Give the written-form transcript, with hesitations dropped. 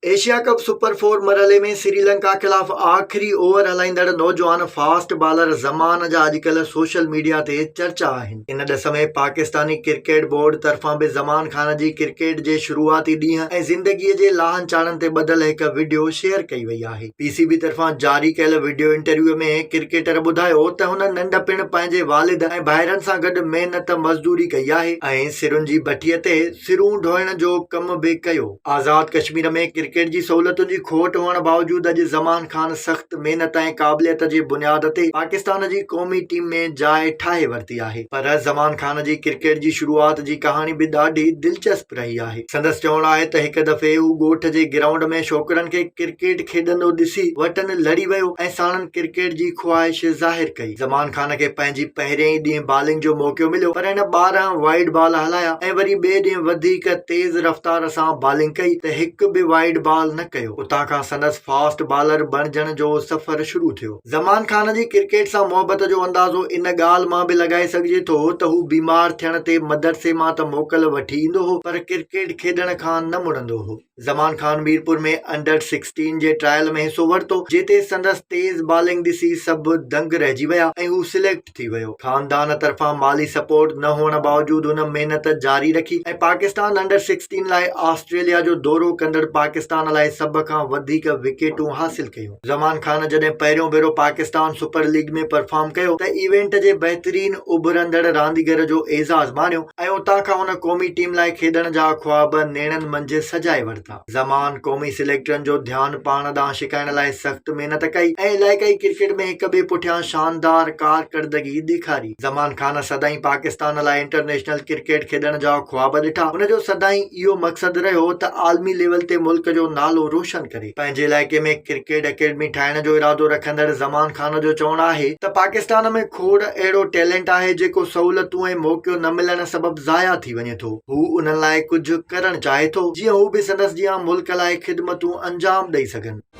Asia cup super four مرحلي ۾ سريلنڪا خلاف آخري اوور هلائيندڙ نوجوان فاسٽ بالر زمان جا اڄڪلهه سوشل ميڊيا تي چرچا آهن. ان ڏس ۾ پاڪستاني ڪرڪيٽ بورڊ طرفان به زمان خان جي ڪرڪيٽ جي شروعاتي ڏينهن ۽ زندگي جي لاهن چاڙهن تي ٻڌل هڪ وڊيو شيئر ڪئي وئي آهي. پي سي بي طرفان جاري ڪيل وڊيو انٽرويو ۾ ڪرڪيٽر ٻڌايو ته هن ننڍپڻ پنهنجي والد ۽ ڀائرن سان گڏ محنت مزدوري ڪئي آهي ۽ سرن جي بٺي تي سرون ڍوئڻ جو ڪم به ڪيو. آزاد ڪشمير ۾ ڪرڪيٽ جي سهولتن جي کوٽ هئڻ باوجود اڄ زمان خان سخت محنت ۽ قابليت جي بنياد تي پاڪستان جي قومي ٽيم ۾ جاء ٺاهي ورتي آهي. پر زمان خان جي ڪرڪيٽ جي شروعات جي ڪهاڻي به ڏاڍي دلچسپ رهي آهي. سندس چوڻ آهي ته هڪ دفعي هو ڳوٺ جي گرائونڊ ۾ ڇوڪرن کي ڪرڪيٽ کيڏندو ڏسي وٽن لڙي ويو ۽ ساڻن ڪرڪيٽ جي خواهش ظاهر ڪئي. زمان خان کي پنهنجي پهرئين ئي ڏينهن بالنگ جو موقعو مليو پر هن 12 وائيڊ بال هلايا ۽ وري ٻئي ڏينهن وڌيڪ تيز رفتار سان بالنگ ڪئي ته هڪ به وائيڊ بال نه ڪيو. اتان کان سندس فاسٽ بالر بڻجڻ جو سفر شروع ٿيو. زمان خان جي ڪرڪيٽ سان محبت جو اندازو ان ڳالهه مان به لڳائي سگهجي ٿو ته هو بيمار ٿيڻ تي مدرسي مان ته موڪل وٺي ايندو هو پر ڪرڪيٽ کيڏڻ کان نه مڙندو هو. زمان خان ميرپور ۾ انڊر سڪسٽين جي ٽرائل ۾ حصو ورتو، جتي سندس تيز بالنگ ڏسي سڀ دنگ رهجي ويا ۽ هو سليڪٽ ٿي ويو. خاندان طرفان مالي سپورٽ نه هئڻ باوجود هن محنت جاري رکي ۽ پاڪستان انڊر سڪسٽين لاء آسٽريليا جو دورو ڪندڙ پاڪستان لاء سڀ کان وڌيڪ وڪيٽون حاصل ڪيون. زمان خان جڏهن پهريون ڀيرو پاڪستان سپر ليگ ۾ پرفارم ڪيو ته ايونٽ جي بهترين اڀرندڙ رانديگر جو اعزاز ماڻيو. ۽ اتان کان هن قومي ٽيم لاء کيڏڻ جا خواب نيڻن منجهه سجائي ورتا. زمان قومي سليڪٽرن جو ڌيان پاڻ ڏانهن ڇڪائڻ لاء سخت محنت ڪئي ۽ علائقائي ڪرڪيٽ ۾ هڪ ٻئي پٺيان شاندار ڪارڪردگي ڏيکاري. زمان خان سدائين پاڪستان لاء انٽرنيشنل ڪرڪيٽ کيڏڻ جا خواب ڏٺا. هن جو سدائين اهو مقصد رهيو ته عالمي ليول تي ملڪ جو نالو روشن ڪري. پنهنجي علائقي ۾ ڪرڪيٽ اڪيڊمي ٺاهڻ جو ارادو رکندڙ زمان خان جو چوڻ آهي ته پاڪستان ۾ کوڙ اهڙو ٽيلنٽ آهي جيڪو سهولتون ۽ موقعو نه ملڻ سبب ضايع ٿي وڃي ٿو، هو انهن لاء ڪجهه ڪرڻ چاهي ٿو جيئن هو به سندس جيان ملڪ لاء خدمتون انجام ڏئي سگهن.